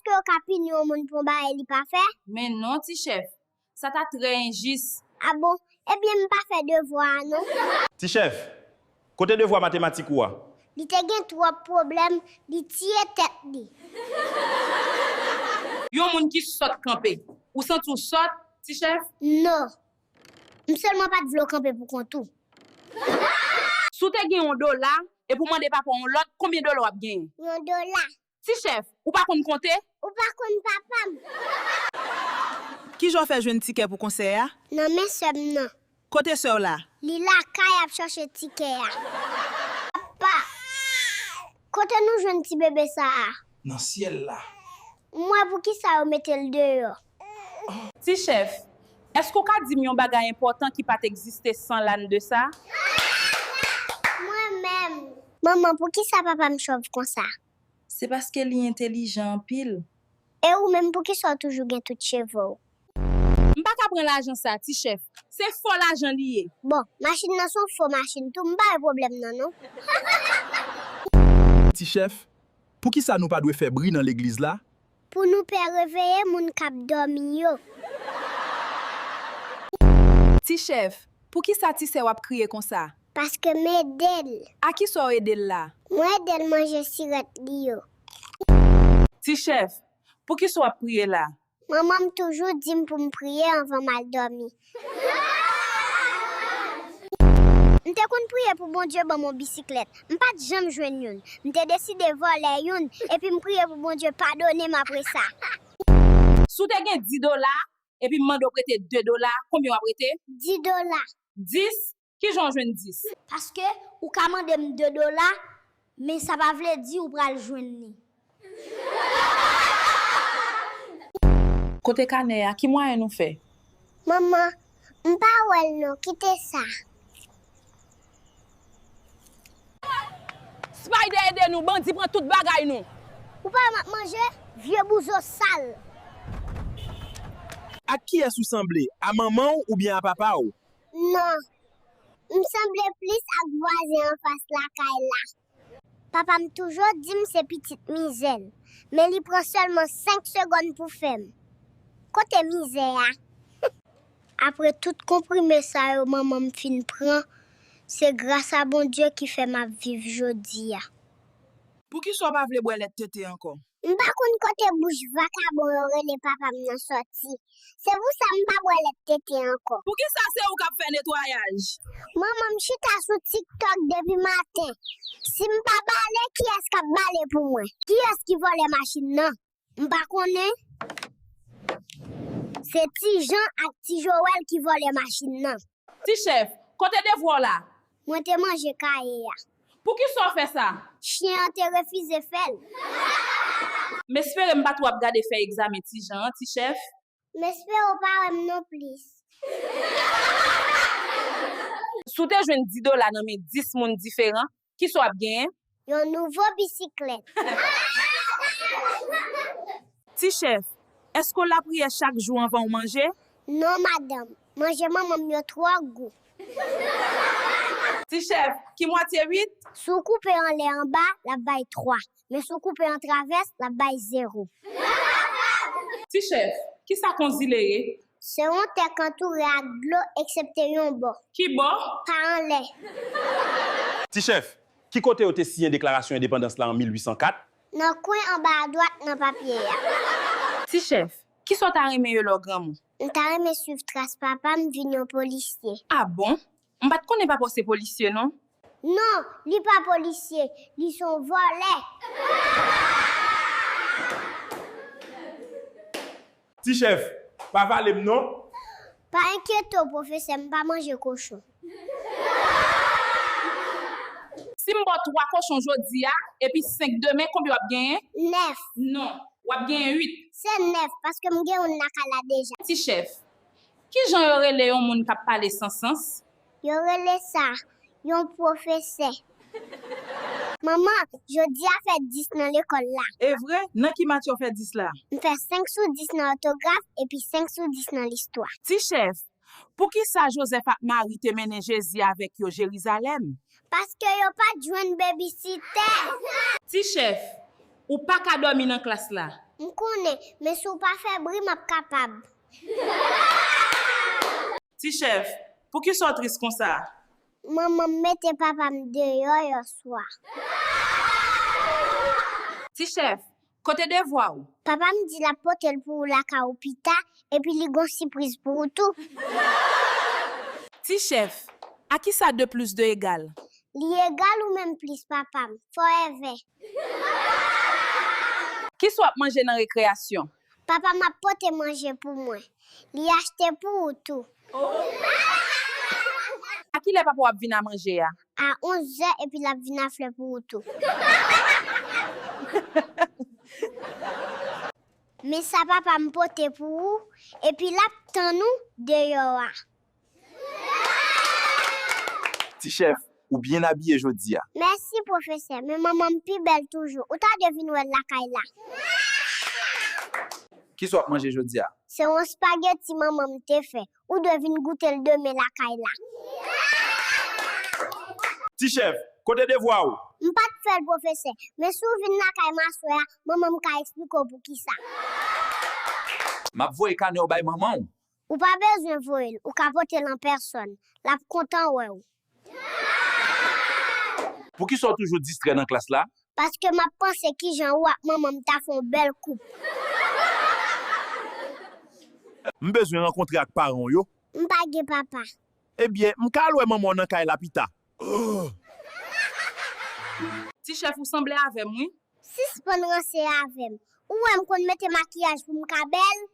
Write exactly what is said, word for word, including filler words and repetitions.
èske yo ka pini yon moun pou yon bagay li pa fè? Men non, ti chèf. Sa ta trè enjis. A bon? Ebyen, m pa fè devwa a non. Ti chèf, kote devwa matematik ou a? Li te gen twòp pwoblèm, li tiye tèt li. Yon moun ki sòt kanpe. Ou santi w sòt, ti chèf? Non. M sèlman pa t vle w kanpe pou kont ou. Si w te gen yon dola, epi w mande papa w yon lòt, konbyen dola w ap genyen? Yon dola. Ti chèf, ou pa konn konte? Ou pa konn papa m. Kijan w fè jwenn tikè pou konsè a? Nan men sè m nan. Kote sè w la? Li lakay ap chache tikè a. Papa, kote nou jwenn ti bebe sa a? Nan syèl la. M wè poukisa yo mete l deyò. Ti chèf, èske w ka di m yon bagay enpòtan ki pa t egziste san lann de sa? Mwen menm. Manman, poukisa papa m chòv konsa? Se paske li entelijan anpil. E ou menm poukisa w toujou gen tout cheve w? M pa ka pran lajan sa, ti chèf. Se fo lajan li ye. Bon, machin nan se yon fo machin tou, m pa wè pwoblèm nan non. Ti chèf, poukisa nou pa dwe fè bri nan legliz la? Pou nou pè reveye moun k ap dòmi yo. Ti chèf, poukisa ti sè w ap kriye konsa? Paske m ede l. A kisa w ede l la? Mwen ede l manje sirèt li yo. Ti chèf, poukisa w ap kriye la? Manman m toujou di m pou m priye anvan m al dòmi. M te konn priye pou Bondye ban m yon bisiklèt. M pa t janm jwenn youn. M te deside vòlè youn, epi m priye pou Bondye padone m apre sa. Si w te gen dis dola, epi m mande w prete de dola, konbyen w ap rete? Dis dola. Dis? Kijan w jwenn dis? Paske ou ka mande m de dola, men sa pa vle di ou pral jwenn li. Kote kanè a? Ki mwayen nou fè? Manman, m pa wè l non, kite sa. Spider ede nou, bandi pran tout bagay nou. Ou pa wè m ap manje? Vye bouzo sal. Ak kiyès ou sanble? A manman w oubyen a papa w? Non. M sanble plis ak vwazen anfas lakay la. Papa m toujou di m se pitit mizè l, men li pran sèlman senk segonn pou fè m. Kote mizè a? Apre tout konprime sa yo manman m fin pran, se gras a Bondye ki fè m ap viv jodi a. Poukisa w pa vle bwè lèt tete ankò? M pa konn kote bouch vakabon yo rele papa m nan sòti. Se pou sa m pa bwè lèt tete ankò. Poukisa se ou k ap fè netwayaj? Manman m chita sou TikTok depi maten. Si m pa bale, kiyès k ap bale pou mwen? Kiyès ki vòlè machin nan? M pa konnen. Se Ti Jan ak Ti Jowèl ki vòlè machin nan. Ti chèf, kote devwa w la? Mwen te manje kaye a. Poukisa w fè sa? Chen an te refize fè l. M espere m pa t w ap gade fèy egzamen Ti Jan an, ti chèf. M espere w pa wè m nonplis. Si w te jwenn dis dola nan men dis moun diferan, kisa w ap genyen? Yon nouvo bisiklèt. Ti chèf, èske w lapriyè chak jou anvan w manje? Non, madanm. Manje manman m yo twò gou. Ti chèf, ki mwatye uit? Si w koupe anlè anba, l ap bay twa. Men si w koupe antravès, l ap bay zewo. Ti chèf, kisa konzile ye? Se yon tè k antoure ak dlo eksepte yon bò. Ki bò? Pa anlè. Ti chèf, ki kote yo te siyen deklarasyon endepandans la an mil uit san kat? Nan kwen anba adwat nan papye a. Ti chèf, kisa w ta renmen ye lè w granmoun? M ta renmen swiv tras papa m vin yon polisye. A bon? M pa t konnen papa w se polisye non. Non, li pa polisye, li se yon vòlè. Ti chèf, pa vale m non. Pa enkyete w pwofesè, m pa manje kochon. Si m ba w twa kochon jodi a, epi senk demen, konbyen w ap genyen? Nèf. Non, w ap genyen uit. Se nèf, paske m gen youn lakay la deja. Ti chèf, kijan yo rele yon moun k ap pale san sans? Yo rele sa yon pwofesè. Manman, jodi a fè dis nan lekòl la. Evre? Nan ki matyè w fè dis la? M fè senk sou dis nan òtograf epi senk sou dis nan listwa. Ti chèf, poukisa Jozèf ak Mari te mennen Jezi avèk yo Jerizalèm? Paske yo pa t jwenn bebisitè. Ti chèf, ou pa ka dòmi nan klas la. M konnen, men si w pa fè bri, m ap kapab. Ti chèf, poukisa w tris konsa? Manman m mete papa m deyò yè swa. Ti chèf, kote devwa w? Papa m di l ap pote l pou ou lakay ou pita, epi li gon sipriz pou ou tou. Ti chèf, a kisa de plis de egal? Li egal ou menm plis papa m, forever. Kisa w ap manje nan rekreyasyon? Papa m ap pote manje pou mwen. Li achte pou ou tou. A kilè papa w ap vin a manje a? A onz zè epi l ap vin a flè pou ou tou. Men sa papa m pote pou ou, epi l ap tann ou deyò a. Ti chèf, ou byen abiye jodi a. Mèsi pwofesè, men manman m pi bèl toujou. Ou ta dwe vin wè l lakay la. Kisa w ap manje jodi a? Se yon spageti manman m te fè. Ou dwe vin goute l demen lakay la. Ti chèf, kote devwa w? M pa t fè l pwofesè, men si w vin lakay m aswè a, manman m ka eksplike w poukisa. M ap voye kanè w bay manman w. Ou pa bezwen voye l, ou ka pote l an pèsòn. L ap kontan wè w. Poukisa w toujou distrè nan klas la? Paske m ap panse kijan ou ak manman m ta fè yon bèl koup. M bezwen rankontre ak paran w yo. M pa gen papa. Ebyen, m ka al wè manman w nan kay la pita. Ti chèf, ou sanble avè m, wi. Sispann ranse avè m. Ou wè m konn mete makiyaj pou m ka bèl?